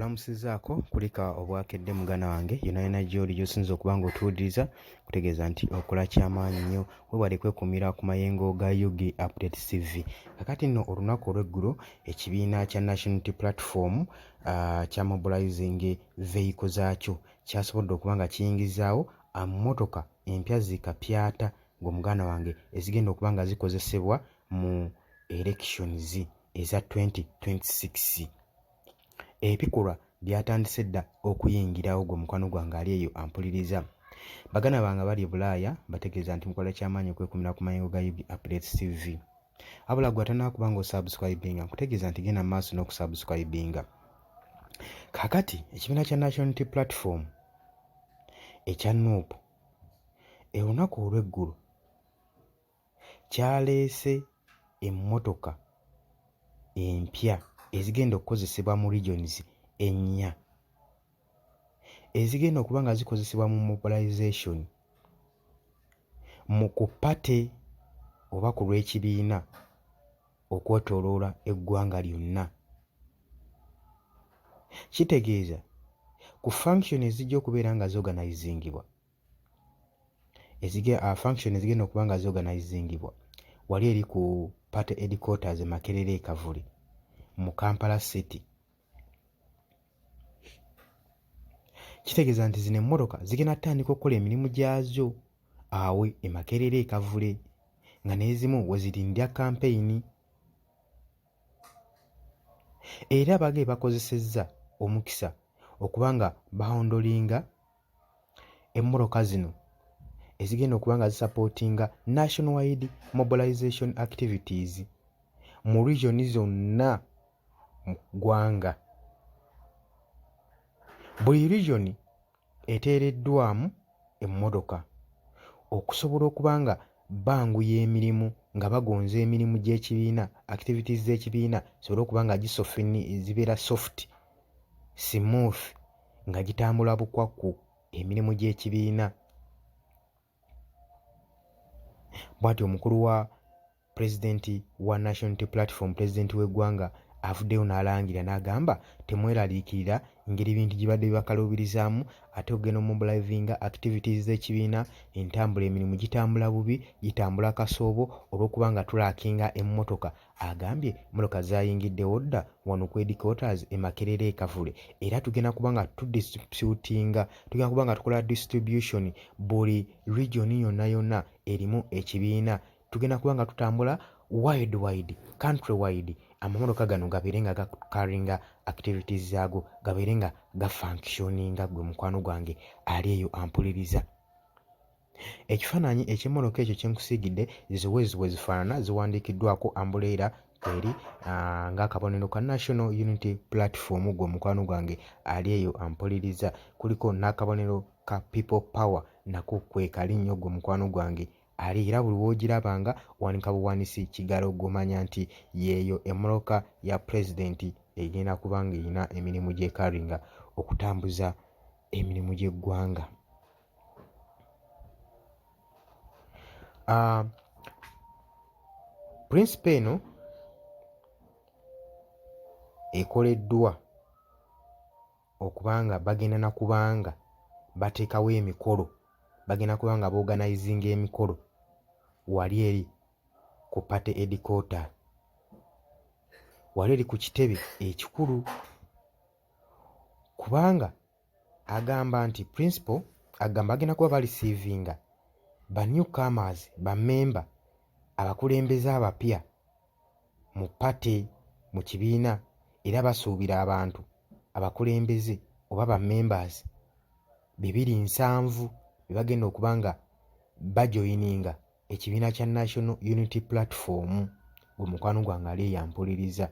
Nkulamusizaako kulika obwakedde muganda wange yona yona gyoli gyosinza okuba nga otuwuliriza kutegeeza nti okola kyamaanyi nnyo webale kwekuumira ku mayengo ga UG Update TV. Kakati nno olunaku olweggulo ekibiina kya National Unity Platform kya mobilizing vehicle zaakyo kyasobodde okuba nga kiyingizaawo mmotoka empya zi kapyata ng'omuganda wange ezigenda okuba nga zikozesebwa mu elections eza 2026. Ebikolwa byatandise dda okuyingirawo gwe mukwano gwange ali eyo ampuliriza. Baganda bange abali e Bulaaya mbategeeza nti mukola kyamaanyi okwekumira ku mayengo ga UG Updates TV. Wabula gwe atanaba kuba nga osubscribinga nkutegeeza nti genda mu maaso n'okusubscribinga. Kaakati ekibiina kya National Unity Platform ekya NUP olunaku olw'eggulo kyaleese emmotoka empya ezigenda okukozesebwa mu regions ennya ezigenda okuba nga zikozesebwa mu mobilization mu ku party oba ku lw'ekibiina okwetoloola eggwanga lyonna. Kitegeeza ku function ezijja okubeera nga zorganizingibwa ezige uh, function ezigenda okuba nga zorganizingibwa wali eri ku party headquarters e Makerere e Kavule mu Kampala City. Kitegeeza nti zino emmotoka zigenda kutandika okukola emirimu gyazo awe e Makerere e Kavule nga n'ezimu wezirindira kampeyini era bage bakozesezza omukisa okuba nga bahondolinga emmotoka zino ezigenda okuba nga zisapootinga national wide mobilization activities mu region zonna mu ggwanga. Buli region eteereddwamu emmotoka okusobola okuba nga banguya emirimu nga bagonza emirimu gy'ekibiina activities z'ekibiina zisobole okuba nga zibeera soft smooth nga gitambula bukwakku emirimu gy'ekibiina. Bwatyo omukulu wa Pulezidenti wa National Unity Platform, Pulezidenti w'eggwanga avuddeyo n'alangira n'agamba temweraliikirira ngeri bintu gye badde bibakaluubirizaamu ate okugenda omobilizinga activities z'ekibiina entambula emirimu gitambula bubi gitambula kasoobo olw'okuba nga tulaakinga emmotoka Agambye mmotoka zaayingiddewo dda wano ku headquarters e Makerere e Kavule era tugenda kuba nga tudistributinga tugenda kuba nga tukola distribution buli region yonna yonna erimu ekibiina tugenda kuba nga tutambula wide wide country wide amamotoka gano gabeere nga gakaringa activities zaago gabeere nga gafunctioninga gwe mukwano gwange ali eyo ampuliriza. Ekifaananyi eky'emmotoka ekyo kye nkusiigidde ziwezi bwe zifaanana ziwandiikiddwako ambuleera kweri ng'akabonero ka National Unity Platform gwe mukwano gwange ali eyo ampuliriza kuliko n'akabonero ka People Power nako kwekali nnyo gwe mukwano gwange ali era buli w'ogirabanga owanika buwanisi kigalo gw'omanya nti yeeyo emmotoka ya pulezidenti egenda kuba ng'erina emirimu gy'ekaringa okutambuza emirimu gy'eggwanga. Principle eno ekoleddwa okuba nga bagenda na kubanga bateekawo emikolo, bagenda kuba nga booganayizinga emikolo wali eri ku party headquarter, wali eri ku kitebe ekikulu kubanga Agamba nti principal agamba bagenda kuba baliceivinga ba new comers ba member abakulembeze abapya mu party mu kibiina era basuubira abantu abakulembeze oba ba members 270 bebagenda okuba nga bajoyininga ekibiina kya National Unity Platform gwe mukwano gwange ali eyo ampuliriza.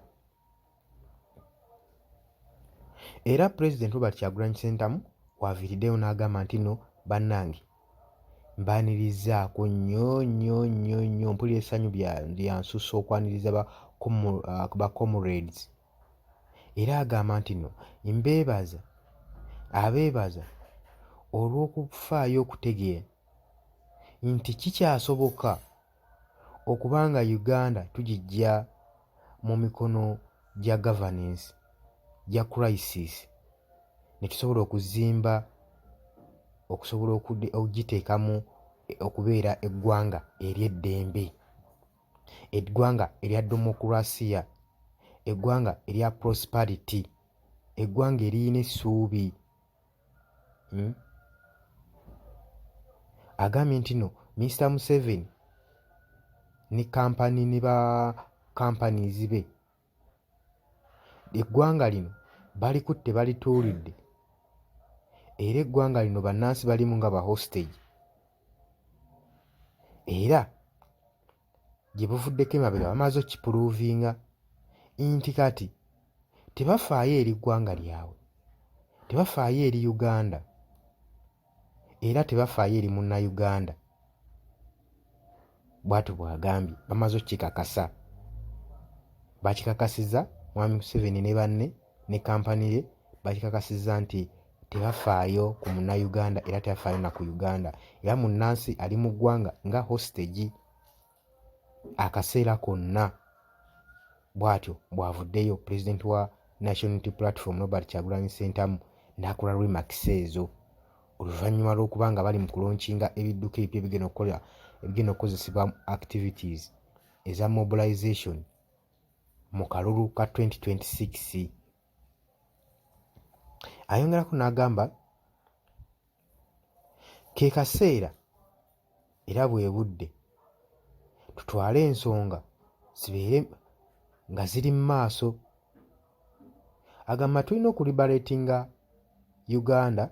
Era Pulezidenti Robert Kyagulanyi Ssentamu w'aviiriddeyo n'agamba nti nno bannange mbaanirizzaako nnyo nnyo nnyo nnyo mpulira essanyu lya nsusso okwaniriza ba comrades era agamba nti nno mbeebaza abeebaza olw'okufaayo okutegeera nti kikyasoboka okuba nga Uganda tugiggya mu mikono gya governance gya crisis ne tusobola okuzimba okusobola okugiteekamu okubeera eggwanga ery'eddembe, eggwanga erya demokulasiya, eggwanga erya prosperity, eggwanga eririna essuubi. Hmm? Agambye nti no Mister Museveni ne kampani ne ba companies be eggwanga lino balikutte balituulidde era eggwanga lino bannansi balimu nga ba hostage era gye buvuddeko emabega bamaze okukipuluuvinga nti kati tebafaayo eri ggwanga lyabwe, tebafaayo eri Uganda era tebafaayo eri Munnayuganda, bw'atyo bw'agambye. Bamaze okukikakasa, bakikakasizza Mwami Museveni ne banne ne kampani ye bakikakasizza nti tebafaayo ku Munnayuganda era tebafaayo na ku Uganda era munnansi ali mu ggwanga nga hostage akaseera konna. Bw'atyo bw'avuddeyo pulezidenti wa National Unity Platform Robert Kyagulanyi Ssentamu n'akola remarks ezo oluvannyuma lw'okuba nga bali mu kulonkinga ebidduka ebipya ebigenda okukola ebigenda okukozesebwa mu activities eza mobilization mu kalulu ka 2026. Ayongerako n'agamba ke kaseera era bwe budde tutwale ensonga zibeere nga ziri mu maaso. Agamba tulina okuliberatinga Uganda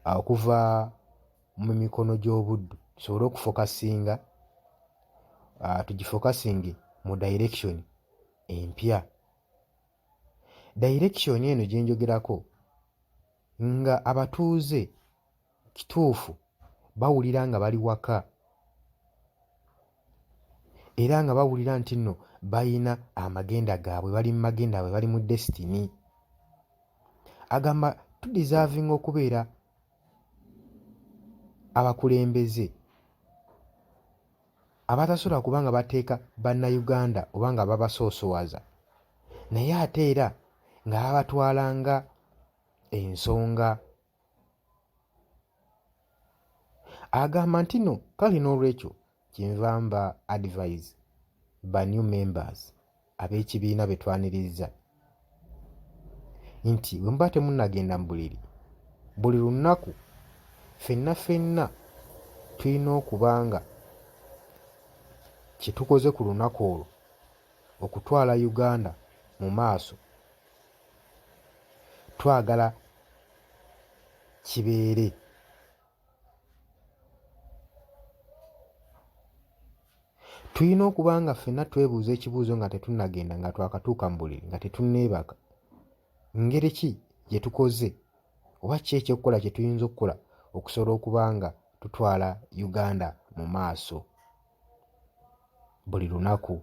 okuva mu mikono gy'obuddu tusobole okufokasinga tugifokasinge mu direction empya. Direction eno gye njogerako nga abatuuze kituufu bawulira nga bali waka era nga bawulira nti nno balina amagenda gaabwe bali mu magenda gaabwe bali mu destiny. Agamba tudizaavinga okubeera abakulembeze abatasobola kuba nga bateeka Bannayuganda oba nga babasoosowaza naye ate era nga babatwala nga ensonga. Agamba nti no kale n'olwekyo kyenva mba advise ba new members ab'ekibiina be twanirizza nti bwe muba temunnagenda mu buliri buli lunaku fenna fenna tulina okuba nga kye tukoze ku lunaku olwo okutwala Uganda mu maaso twagala kibeere Tulina okuba nga ffenna twebuuza ekibuuzo nga tetunnagenda, nga twakatuuka mu buliri, nga tetunneebaka. Ngeri ki gye tukoze oba ki eky'okukola kye tuyinza okukola okusobola okuba nga tutwala Uganda mu maaso buli lunaku?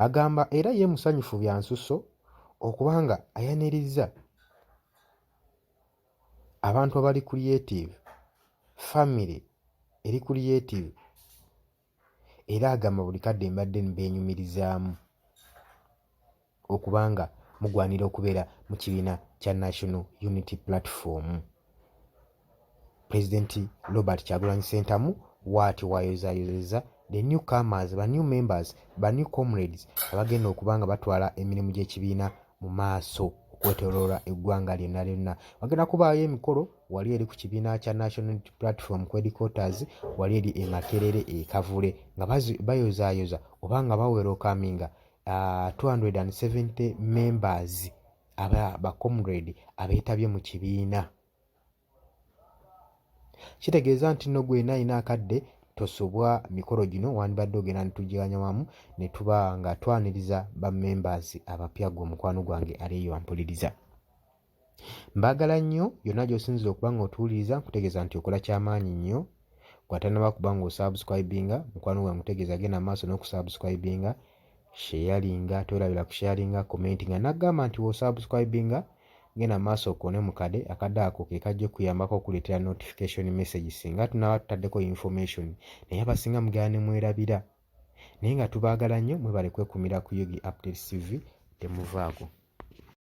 Agamba era ye musanyufu bya nsusso okuba nga ayanirizza abantu abali creative, famire eri creative era agamba buli kadde mbadde mbeenyumirizaamu okuba nga mugwanira okubeera mu kibiina kya National Unity Platform. Pulezidenti Robert Kyagulanyi Ssentamu bw'atyo bw'ayozaayozezza the new comers, ba new members, ba new comrades abagenda okuba nga batwala emirimu gy'ekibiina mu maaso okwetoloola eggwanga lyonna lyonna. Wagenda kubaayo emikolo wali eri ku kibiina kya National Unity Platform ku headquarters wali eri e Makerere e Kavule nga bayozaayoza oba nga bawerokaminga 270 members aba ba comrade abeetabye mu kibiina. Kitegeeza nti nno gwe alina akadde tosubwa mikolo gino wandibadde ogenda netugiganya wamu ne tuba nga twaniriza ba members abapya gwe omukwano gwange ali eyo ampuliriza. Mbaagala nnyo yonna gy'osinzira okuba nga otuwuliriza nkutegeeza nti okola kyamaanyi nnyo gwe atanaba kuba nga osubscribinga mukwano gwange nkutegeeza genda maaso n'okusubscribinga sharinga twerabira kusharinga commentinga nagamba nti wosubscribinga Genda maaso okoone mu kade, akade ako ke kajja okukuyambako okukuleetera notification message singa tunaaba tutaddeko information naye abasinga mugenda ne mwerabira. Naye nga tubaagala nnyo mwebale kwekumira ku Ug Updates TV. Temuvaako.